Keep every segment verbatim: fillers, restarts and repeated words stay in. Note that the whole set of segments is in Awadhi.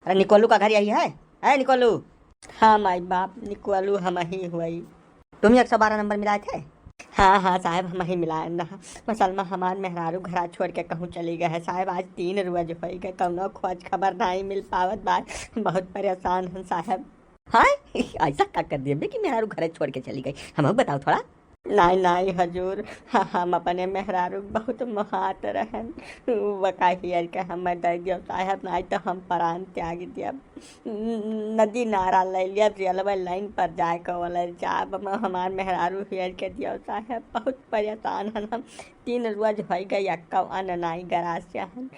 अरे निकोलू का घर यही है? है निकोलू? हाँ माई बाप, निकोलू हमही हुई। तुम ही एक सौ बारह नंबर मिलाए थे? हाँ हाँ साहब, हमही मिलाए ना। मसलमा हमार मेहरारू घरा छोड़ के कहूँ चली गए है साहब। आज तीन रोज होइ गए, कौनो खोज खबर नाहीं मिल पावत बा। बहुत परेशान हन साहब। हाँ, ऐसा का कर दिया बे कि मेहरारू घरे छोड़ के चली गई? हमहू बताओ थोड़ा। नाहीं नाहीं हजूर, ह-, हम अपने मेहरारू क बहुत मोहात रहन। वका हियर के हमें दे दियो साहब, नाहीं तो हम प्राण त्याग दियब। न-, नदी नारा ले लियब, रेलवे लाइन पर जाए के वाला जाब। हम, हमार मेहरारू हियर के दियो साहब, बहुत परेशान हन हम। तीन रोज होइ गए, एक्को अन्न नाहीं गरास हन।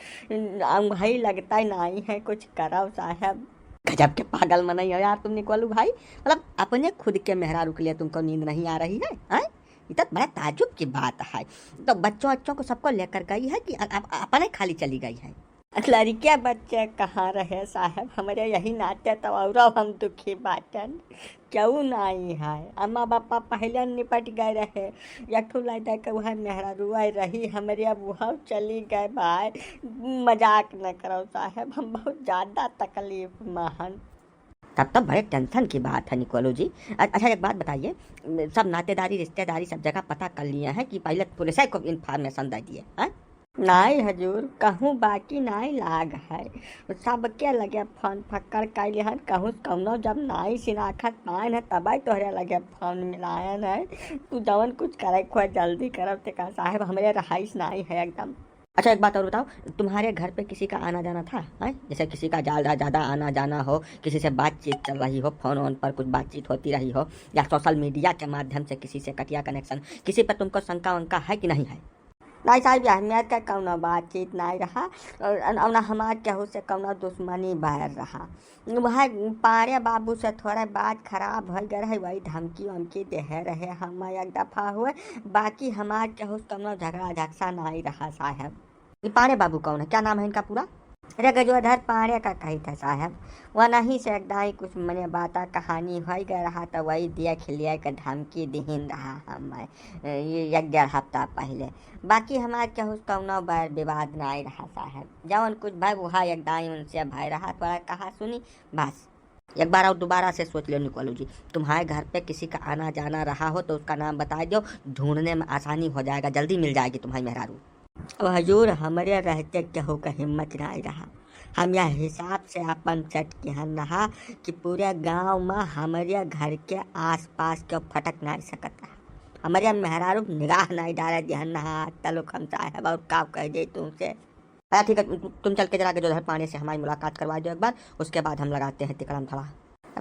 हम भाई लगता ही नाहीं है, कुछ करब साहब। गजब के पागल मनई हो यार तुम निकोलू भाई। मतलब अपने खुद के मेहरारू के लिए तुमको नींद नहीं आ रही है, हैं? ये तो बड़ा ताज्जुब की बात है। तो बच्चों, बच्चों को सबको लेकर गई है कि अ-, अ-, अपने खाली चली गई है? लड़के बच्चे कहाँ रहे साहब, हमरे यही नाते तो औरो हम दुखी बाटन। क्यों नाहीं है? अम्मा पापा पहले निपट गए रहे, एक ठो लड़का के वह मेहरारुआ रही हमरे, अब वह चली गए भाई। मजाक न करो साहब, हम बहुत ज्यादा तकलीफ में हन। तब तो बड़े टेंशन की बात है निकोलू जी। अ-, अच्छा एक बात बताइए, सब नातेदारी रिश्तेदारी सब जगह पता कर लिए हैं कि पहले पुलिस को इन्फॉर्मेशन दे दिए हैं? नाहीं हजूर, कहूँ बाकी नाहीं लाग है। सबके लगे फोन फक्कड़ कैले हन, कहूँ कौनो जब नाहीं शिनाख्त पाएन है तबै तोहरे लगे फोन मिलायन है। तू जवन कुछ करे खोए जल्दी करब ते का साहब, हमरे रहाइश नाहीं है एकदम। अच्छा एक बात और बताओ, तुम्हारे घर पे किसी का आना जाना था, हैं? जैसे किसी का ज्यादा ज्यादा आना जाना हो, किसी से बातचीत चल रही हो, फोन वोन पर कुछ बातचीत होती रही हो, या सोशल मीडिया के माध्यम से किसी से कटिया कनेक्शन, किसी पर तुमको शंका वंका है कि नहीं है? नाहीं साहब, ये हमार का कौनो बातचीत नाहीं रहा और, और ना हमार केहू से कौनो दुश्मनी बैर रहा। वह पाड़े बाबू से थोड़ा बात खराब हो गए रहे, वही धमकी वमकी देहे रहे हम एक दफा हुए, बाकी हमार केहू से कौनो झगड़ा झगसा नाहीं रहा साहब। ये पाड़े बाबू कौन है, क्या नाम है इनका पूरा? अरे गजोधर पाड़े का कही था साहब, वह नहीं से एक दाई कुछ मने बाता कहानी हो गए रहा तो वही देख लिए के धमकी दिहिन रहा हम, ये एक डेढ़ हफ्ता पहले। बाकी हमार केहू से कौनो बैर विवाद नाहीं रहा साहब, जवन कुछ भाई वह एक दाई उनसे भाई रहा, थोड़ा कहा सुनी बस। एक बार और दोबारा से सोच लो निकोलू जी, तुम्हारे घर पे किसी का आना जाना रहा हो तो उसका नाम बता दो, ढूंढने में आसानी हो जाएगा, जल्दी मिल जाएगी तुम्हारी मेहरारू। अब हजूर, हमरे रहते केहू का हिम्मत नाहीं रहा। हम यह हिसाब से अपन सेट किहन रहा कि पूरे गांव में हमरे घर के आसपास के फटक नाहीं सकत रहा। हमरे मेहरारू निगाह नाहीं डाले दिहन रहा आज तलुक हम साहब, और का कह दे तुमसे। अच्छा ठीक है, तु-, तुम चल के जरा गजोधर पांडे से हमारी मुलाकात करवा दो एक बार, उसके बाद हम लगाते हैं तिकड़म थड़ा।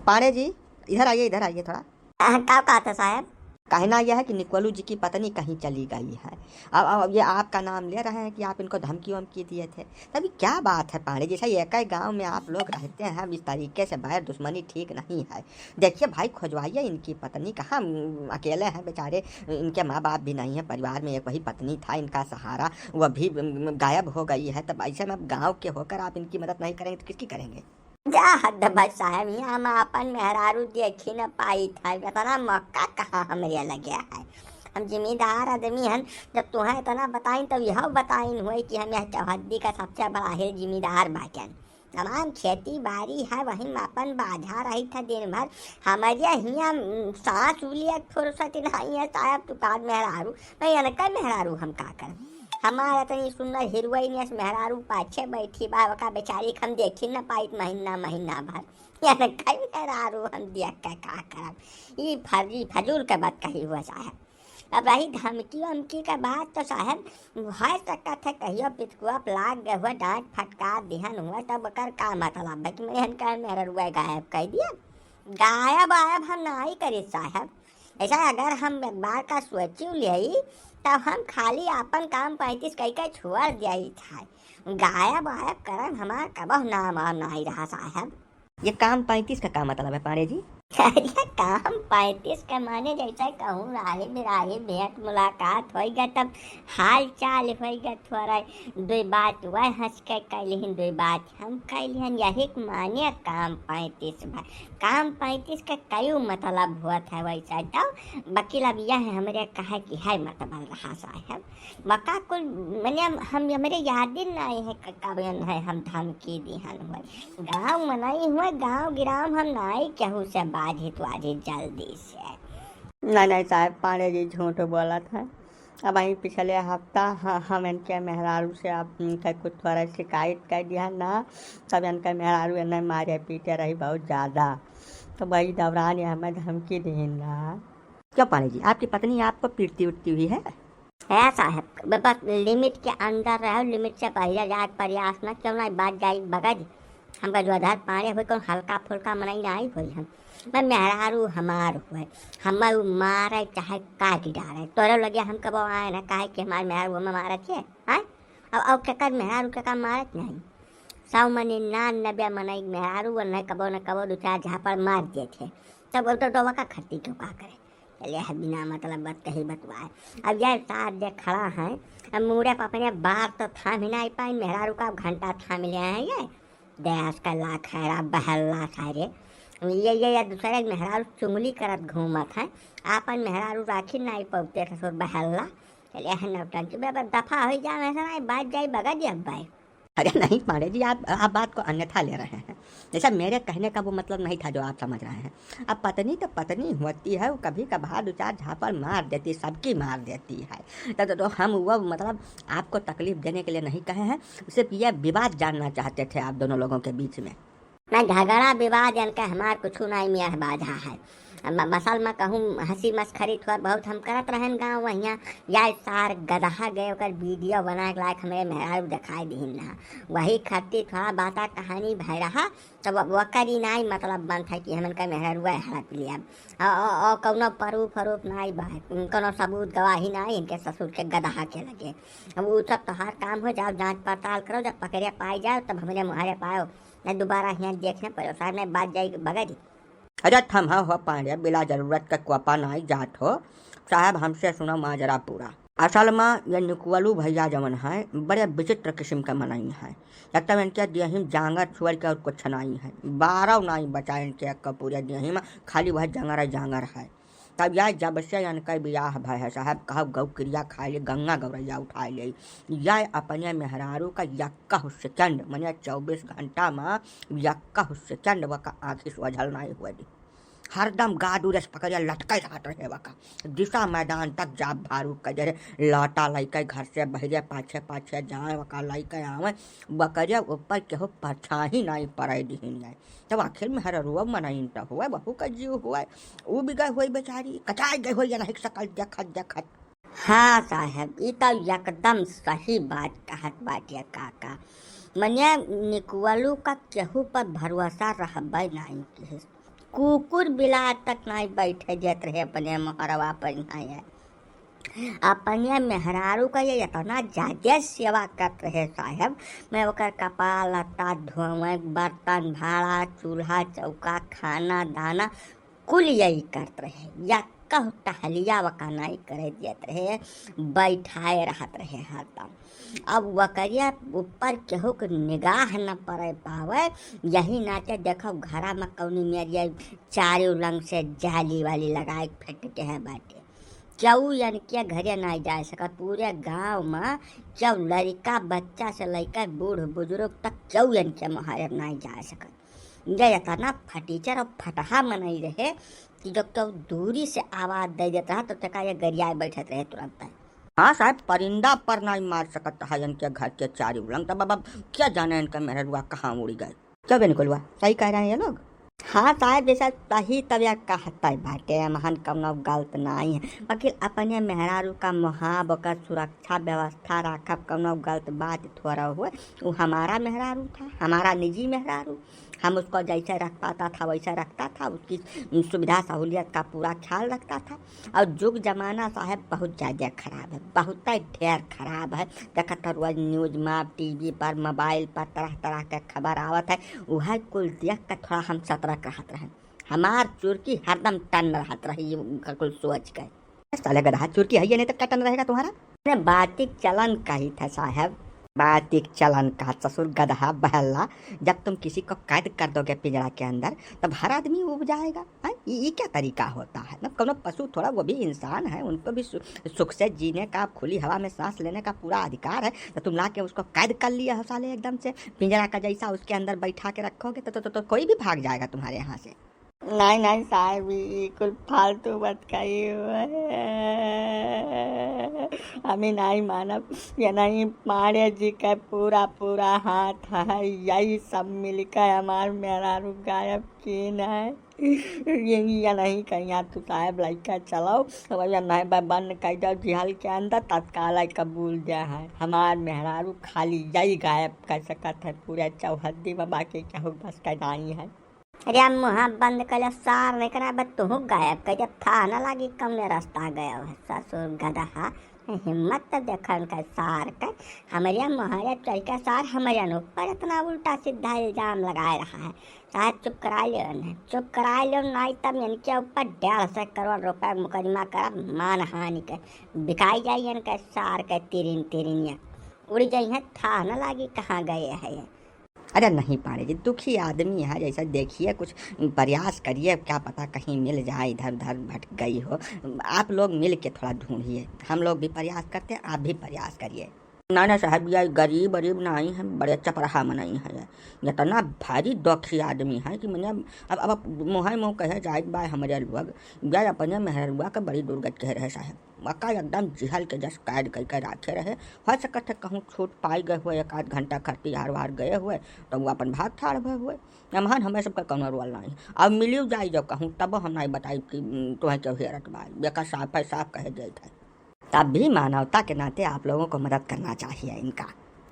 पांडे जी, इधर आइए, इधर आइए थोड़ा। अ, का कहते साहब? कहना यह है कि निकोलू जी की पत्नी कहीं चली गई है। अब, अब ये आपका नाम ले रहे हैं कि आप इनको धमकी वमकी दिए थे, तभी क्या बात है पांडे जी? सही एक ही गांव में आप लोग रहते हैं, अब इस तरीके से बैर दुश्मनी ठीक नहीं है। देखिए भाई, खोजवाइए इनकी पत्नी, कहाँ, उम, अकेले हैं बेचारे, इनके माँ बाप भी नहीं हैं, परिवार में एक वही पत्नी था इनका सहारा, वह भी, उम, गायब हो गई है। तब ऐसे में अब गांव के होकर आप इनकी मदद नहीं करेंगे तो किसकी करेंगे? जा हद बस साहब, यहाँ हम अपन मेहरारू देखी न पाई था, इतना मौका कहाँ हमरे लगे है। हम जिम्मेदार आदमी हन, जब तुम्हें इतना बताइन तब यह बताइन हुए कि हम यह चौहद्दी का सबसे बड़ा है जिम्मेदार बाटन। तमाम खेती बाड़ी है, वही में अपन बाझा रही था दिन भर। हमरे हियाँ, उम, सांस उली एक फुर्सत नहीं है साहब, तू का मेहरारू, नहीं इनका मेहरारू हम का करब? हमार इतनी सुंदर हीरोइन यस मेहरारू पाछे बैठी बा, ओका बेचारी के हम देखी न पाइत महीना, महीना भर। इनका मेहरारू हम देख के का करब? ई फर्जी फजूल के बात कही हुआ साहब। अब रही धमकी वमकी के बात, तो साहब, हो सकत है कहियो पितकुआ पे लाग गए हुए, डांट फटकार दिहन हुए, तब ओकर का मतलब है कि मैं इनका मेहररुआ गायब कर दिया? गायब वायब हम नाहीं करी साहब। ऐसा अगर हम एक बार का सोची लियाई, तब हम खाली आपन काम पैंतीस कई के छोड़ दियाई था। गायब वायब करम हमार कबहु नाम और नाहीं रहा साहब। ये काम पैंतीस का का मतलब है पांडे जी? अरे, काम पैंतीस के माने जैसे कहूँ राही बिराही भेंट मुलाकात होइगा, तब हाल चाल होइगा थोड़ा, दुई बात वह हँस के कह लिहिन, दुई बात हम कह लिहिन, यही के माने काम पैंतीस भाई। काम पैंतीस के कई मतलब होत है वैसे तो, बकिल अब यह हमरे कहे कि है मतलब रहा साहब। मका कुल मने हम, हमरे याद ही नाई है क-, कबन है हम धमकी दिहन हुए। गाँव मनई हुए, गाँव गिराम हम नाई केहू से बाजित वाजित जल्दी से। नहीं, नहीं साहब, पांडे जी झूठ बोलत है। अब वहीं पिछले हफ्ता ह-, हम इनके मेहरारू से आप, इनके कुछ थोड़ा शिकायत कर दिया ना, तब इनके मेहरारू इन्हें मारे पीटे रही बहुत ज़्यादा। तो वही दौरान ये हमें धमकी दिहिन ना। क्यों पांडे जी, आपकी पत्नी आपको पीटती उठती हुई है? है साहब, ब-, बस लिमिट के अंदर रहो, लिमिट से बाहर जाए के प्रयास ना, क्यों ना बात जाई बगज। हमका जो आधार पांडे होई, कौन हल्का फुल्का मनई ना आई होई हम। मैं मेहरारू हमार हुए, हमें उ मारे चाहे काट डाले, तोरे लगे हम कबो आए ना, काहे कि हमार मेहरारू हमें मारत है, हैं? अब, अब केकर मेहरारू केकर मारत नहीं। सौ में निन्यानबे मनई मेहरारू वो नहीं कबो न कबो दो चार झापड़ मार देते। तब वो तो, तो वका खट्टी क्यों का करे? चले है बिना मतलब बात कही बतवाए। अब ये साथ जे खड़ा है, अब मूड़े पर अपने बार तो थाम ही नहीं पाई, मेहरारू का घंटा थाम ले हैं ये। देश का लाखैरा बहल्ला सारे। ये, ये, ये दूसरे के मेहरारू चुंगली करत घूमत है, आपन मेहरारू राखी नहीं पौते ससुर बहल्ला। चले है नौटंकी, बे, बे, दफा हो जा, वैसे नहीं बात जाई बगज अब भाई। अरे नहीं पांडे जी, आप, आप बात को अन्यथा ले रहे हैं। जैसा मेरे कहने का वो मतलब नहीं था जो आप समझ रहे हैं। अब पत्नी तो पत्नी होती है, वो कभी कभार दो चार झापड़ मार देती, सबकी मार देती है। तो, तो, तो हम वो मतलब आपको तकलीफ देने के लिए नहीं कहे हैं, सिर्फ ये विवाद जानना चाहते थे आप दोनों लोगों के बीच में। ना झगड़ा विवाद इनका हमार कुछ नहीं मियाँ बाझा है। अब म-, मसल में कहूँ हँसी मस्खरी थोड़ बहुत हम करत रहन गाँव वहियाँ, या सार गदहा गए ओकर वीडियो बना के लायक हमरे मेहरारू दिखाई दिहिन ना। वही खातिर थोड़ा बाता कहानी भय रहा, तब अब ओकर ई नाई मतलब बनत है कि हमन का मेहरारू हड़प लिया। औ, औ, औ कौनो proof, proof नाई बा, कौनो सबूत गवाही नाई इनके ससुर के गदहा के लगे। अब उ सब तोहार काम हो, जाओ जाँच पड़ताल करो, जब पकड़े पाई जाओ तब हमरे मुहारे पाओ, नहीं दोबारा हियाँ देखने पड़ो, साहब नहीं बात जाई बगज। अरे थम्हा हो पांडे, बिला जरूरत के कोपा नाई जात हो। साहब हमसे सुनो माजरा पूरा। असल में ये निकुअलू भैया जवन है, बड़े विचित्र किस्म के मनई है। एक तो इनके देही में जांगर छोड़ के और कुछ नाई है, बारह नाई बचा इनके एक पूरे देही में, खाली वह जांगर है, जांगर है। तब यह जब से इनका बियाह भय है साहब, कहब गौ क्रिया खाए ले, गंगा गौरैया उठाए ले, यह अपने मेहरारू का यक्का सेकंड, मने चउबीस घंटा में यक्का सेकंड वका आँखी सोझल नाई हुए दी। हरदम गादू रस पकड़िया लटके रहत रहे वका। दिशा मैदान तक जाब भारू कजरे, लाटा लइके घर से बहिरे पाछे पाछे जाए, वका लइके आवे, वकरे ऊपर केहू परछाही नाई पड़े दिहिन है। तब आखिर मेहररुआ मनइन त हुए, बहू का जीव हुए, उ भी गए हुए बेचारी, कचाई गए हुए, अनहिक सकल देखत देखत। हाँ साहब, ई त एकदम सही बात कहत बाटिया काका। मने निकुअलू का केहू पर भरोसा रहबे नाई किहिस। कुकुर बिलार तक नाई बैठे देत रहे अपने मोहरवा पर यहाँ। अपने मेहरारू का ये इतना ज्यादा सेवा करत रहे साहब, मैं ओकर कपाल लत्ता धोवे, बर्तन भाड़ा, चूल्हा चौका, खाना दाना, कुल यही करत रहे। या कहू टहलिया वका नाई करे देत रहे, बैठाए रहत रहे हरदम। अब वकरिया ऊपर केहू के निगाह न पड़े पावे, यही नाते देखो घरा में कौनी मेरिया चारों लंग से जाली वाली लगाए के फेंक के है बाटे। केहू इनके घरे नाई जा सकत। पूरे गांव में केहू लड़का बच्चा से लेकर बूढ़ बुजुर्ग तक केहू इनके मोहरे नाई जा सकत। ये इतना फटीचर और फटहा मनई रहे कि जो केहू दूरी से आवाज दे देत रहा तो तेका ये गरियाए बैठत रहे तुरंत। हाँ साहब, परिंदा पर नाई मार सकत है इनके घर के चारी उलंग। तब अब क्या जाने इनका मेहररुआ कहाँ उड़ी गए। क्यों बे निकुलवा, सही कह रहे हैं ये लोग? हाँ साहब, जैसा सही तबिया कहते बाटे, हमहन कौनो गलत नाई है, बाकी अपने मेहरारू का मुहाब, ओकर सुरक्षा व्यवस्था राखब, कौनो गलत बात थोड़ा हुए। वो हमारा मेहरारू था, हमारा निजी मेहरारू, हम उसको जैसे रख पाता था वैसे रखता था, उसकी सुविधा सहूलियत का पूरा ख्याल रखता था। और जुग जमाना साहब बहुत ज्यादा खराब है, बहुत ढेर खराब है। देखत हर रोज news में, TV पर, mobile पर तरह तरह के खबर आवत है, वह कुल देख के थोड़ा हम सतर्क रहत रहे। हमार चुरकी हरदम टन रहत रही, ये कुल सोच के। साले गदहा, चुरकी है ये, नहीं तो का टन रहेगा तुम्हारा? अरे बातिक चलन कही था साहब, बातिक चलन का, ससुर गदहा बहला। जब तुम किसी को कैद कर दोगे पिंजरा के अंदर, तब हर आदमी उब जाएगा। हैं? ये, ये क्या तरीका होता है? मतलब, कोनो पशु थोड़ा, वो भी इंसान है, उनको भी सु-, सुख से जीने का, खुली हवा में सांस लेने का पूरा अधिकार है। तो तुम ला के उसको कैद कर लिया हो साले एकदम से, पिंजरा का जैसा, उसके अंदर बैठा के रखोगे तो, तो, तो, तो कोई भी भाग जाएगा तुम्हारे यहाँ से। नहीं, नहीं साहब, ई कुल फालतू बात कही हुए। हमें नहीं मानब, ये नहीं, पांड़े जी का पूरा, पूरा हाथ है, यही सब मिलकर हमार मेहरारू गायब कीन है। ये, ये नहीं कहीं आप तू साहब लइका चलाओ, अब ये नहीं बा-, बंद कर दो जेल के अंदर, तत्काल कबूल दे है। हमार मेहरारू खाली यही गायब कर सकत है पूरे चौहद्दी में, बाकी केहू बस का नहीं है। अरे, अब मुँह बंद कर ले सार, नहीं करा, अब तुहू गायब कर दे, थाह ना लागी कौने रास्ता गया है ससुर गदहा। हिम्मत तो देखा उनका सार के, हमरे मुँह चढ़ के सार हमरे ऊपर इतना उल्टा सीधा इल्जाम लगाए रहा है। साहब चुप करा लियो इन्हें, चुप करा लियो, नहीं तब इनके ऊपर डेढ़ सौ करोड़ रुपए मुकदमा करब मानहानि के, बिकाई जाई इनके सार के तिरिन तिरिनिया, उड़ जाई हैं, थाह ना लागी कहाँ गए हैं ये। अरे नहीं पांड़े जी, दुखी आदमी है, जैसा देखिए कुछ प्रयास करिए, क्या पता कहीं मिल जाए, इधर उधर भटक गई हो। आप लोग मिल के थोड़ा ढूंढिए, हम लोग भी प्रयास करते हैं, आप भी प्रयास करिए। ना ना साहब, ये गरीब वरीब नहीं है, बड़े चपराहा मनई है, इतना भारी दुखी आदमी है कि मने अब, अब मुँहे मुँह कहे जाए बा हमरे लोग, ये अपने मेहररुआ के बड़ी दुर्गत कह रहे साहब। वका एकदम जिहल के जस कैद कइके राखे रहे। हो सकत है कहूँ छूट पाई गए हुए, एक आध घंटा खरती हार वार गए हुए, तो वो अपन भाग ठाड़ भए हुए। एम्हन हमें सबका कौनो रोल नहीं। अब मिलियो जाई जो कहूँ, तब हम नहीं बताई कि, उम, तुम्हें क्यों हेरत बा। बेका साफ है, साफ कहे जाइत है। तब भी मानवता के नाते आप लोगों को मदद करना चाहिए इनका।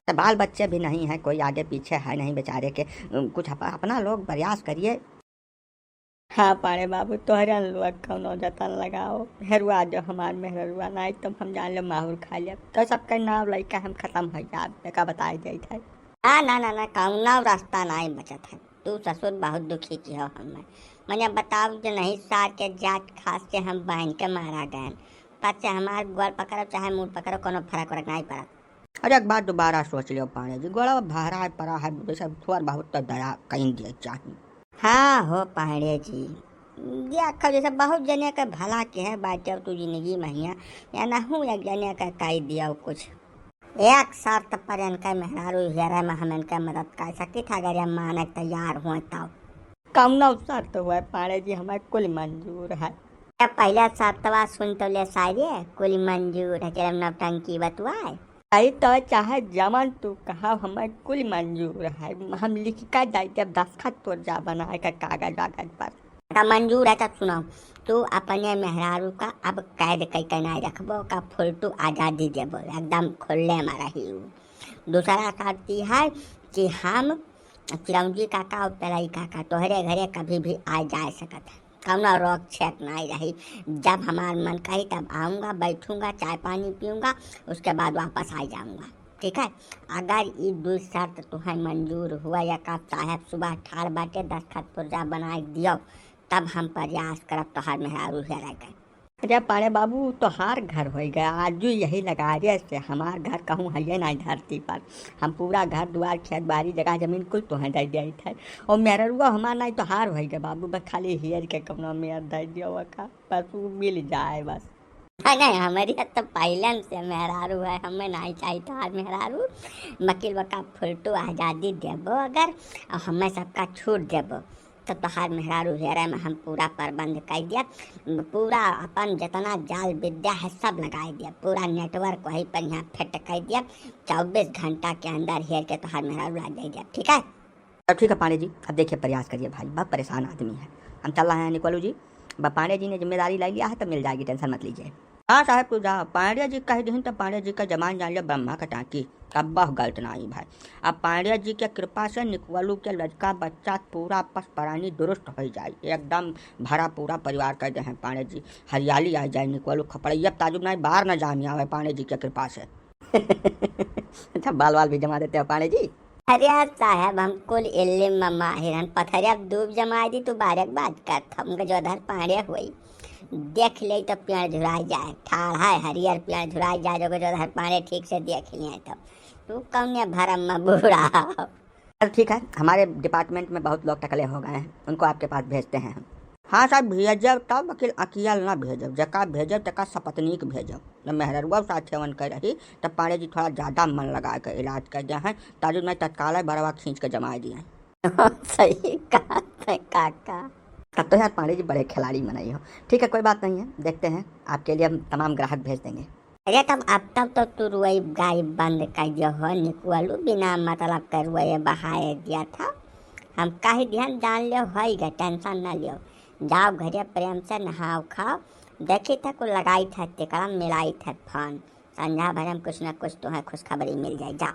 तो बाल बच्चे भी नहीं है, कोई आगे पीछे है नहीं बेचारे के, उम, कुछ अप-, अपना लोग प्रयास करिए। हाँ पाड़े बाबू, तोहरे लोग कौनो जतन लगाओ, हेरुआ जो हमार मेहररुआ, नहीं तो हम जान लो माहुर खा लेब। तो सबके नाव लइका हम खत्म हो जाब, बेका बताए जाइत है। ना, ना, ना, ना, कौनो रास्ता नहीं बचत है। तू ससुर बहुत दुखी की हो हमें। मने बताओ जो नहीं सार के जात खास से हम बहन के मारा गए। पाछे हमार गोड़ पकड़ो चाहे मुड़ पकड़ो, कोनो फर्क वरक नहीं पड़त। अरे एक बार दोबारा सोच लियो पाड़े जी, गोड़वा भहरा है, पड़ा है, जैसे थोड़ बहुत तो दया कहीं दिए चाहिए। हाँ हो पाड़े जी, देखो जैसे बहुत जने के भला के है बाटे, अब तू जिंदगी में हिया, या ना हूँ एक जने के कही दियो कुछ। एक शर्त पर इनका मेहरारू हेरे में हम इनका मदद कर सकी था, अगर ये माने के तैयार हुए तो। कौनो शर्त हुए पाड़े जी, हमें कुल मंजूर है। ए, पहले शर्तवा सुन तो ले सारे, कुल मंजूर है, चल हम नौटंकी बतुआए। आई तो चाहे जवन तू कहा, हमें कुल मंजूर है, हम लिख के दे देब, दस्तखत तोर जा बनाए के कागज वागज पर। तो मंजूर है, तब सुनाओ, तू अपने मेहरारू का अब कैद कई के नहीं रखबो, का फुलटू आजादी देबो, एकदम खुले में रही उ। दूसरा शर्त ई है कि हम चिरौंजी काका और पेलाई काका तोहरे घरे कभी भी आ जा सकत है, कौनो रोक छेक नहीं रही। जब हमार मन कही तब आऊँगा, बैठूँगा, चाय पानी पीऊँगा, उसके बाद वापस आ जाऊँगा, ठीक है। अगर ई दुई शर्त तुहें मंजूर हुआ या का साहब सुबह ठाड़ बाटे दस्तखत पुर्जा बनाए दियो, तब हम प्रयास करब तोहार मेहरारू हेरे के। अरे पाड़े बाबू, तोहार घर होई गए, आजू यही लगा रे से हमार घर कहूँ हइये नाई धरती पर। हम पूरा घर दुआर, खेत बाड़ी, जगह जमीन कुल तोहें दे दिया था। और मेहररुआ हमार नाई तोहार होई गए बाबू, बस खाली हेर के कौनो मेहर दे दियो का, बस वो मिल जाए बस। नहीं, नहीं, हमारी तो पहले से मेहरारू है, हमें नहीं चाहिए तोहार मेहरारू। वकील बका फुलटू आजादी देबो अगर, और हमें सबका छूट देबो, तो तोहार मेहरारू हेरे में हम पूरा प्रबंध कर दिया, पूरा अपन जितना जाल विद्या है सब लगाए दिया, पूरा network वहीं पर यहाँ फिट कर दिया। चौबीस घंटा के अंदर हेर के तोहार मेहरारू ला दे दिया, ठीक है? तब ठीक है पांडे जी, अब देखिए प्रयास करिए भाई, बहुत परेशान आदमी है, हम चल रहे हैं निकोलू जी। अब पांडे जी ने जिम्मेदारी ले लिया है तो मिल जाएगी, tension मत लीजिए। हाँ साहब, तू जा, पांडे जी कह दीन तो पांडे जी का जबान जान लिया ब्रह्मा का टाँकी। अब बहुत गलत ना आई भाई। अब पांडे जी के कृपा से निकवलू के लड़का बच्चा पूरा पस प्राणी दुरुस्त हो जाए, एकदम भरा पूरा परिवार कर दे हैं पांडे जी। हरियाली आ जाए निकवलू खपड़ैया ताजुब ना बाहर न जामी आवे पांडे जी के कृपा से। अच्छा, बाल वाल भी जमा देते हो पांडे जी? अरे साहब, हम कुल इल्लिम मा माहिर हन, पथरिया दूब जमाई दी, तू बारक बात करत ह। उनके जो अधर पाड़े होई, देख ले तो पेड़ झुराई जाए, ठाढ़ा है हरियर पेड़ झुराई जाए, जो जो अधर पाड़े ठीक से देख लिए तो। तू कौने भरम मा बूढ़ा हो? चल ठीक है, हमारे डिपार्टमेंट में बहुत लोग टकले हो गए हैं, उनको आपके पास भेजते हैं हम। हाँ साहब, भेजब तब, लेकिन अकियल ना भेजब, जका भेजब तका सपत्नीक भेजब। जब मेहररुआ साथे उनके रही, तब पाड़े जी थोड़ा ज्यादा मन लगा के इलाज कर दिया है, ताजुद में तत्काल बरवा खींच के जमाए दिए हैं। सही कहा थे काका। तब तो यार पाड़े जी बड़े खिलाड़ी मनई हो। ठीक है, कोई बात नहीं है, देखते हैं, आपके लिए हम तमाम ग्राहक भेज देंगे। अरे तब अब तब तो तू रुई गाई बंद कर दियो हो निकुअलू, बिना मतलब के रुई बहाए दिया था। हम कह दिहन जान लियो, होई गए, टेंशन ना लियो। जाओ घरे प्रेम से नहाओ खाओ, देखी था कुल लगाई था टिकड़ा, मिलाई था फोन। संझा भरे में कुछ ना कुछ तुम्हें खुशखबरी मिल जाए, जाओ।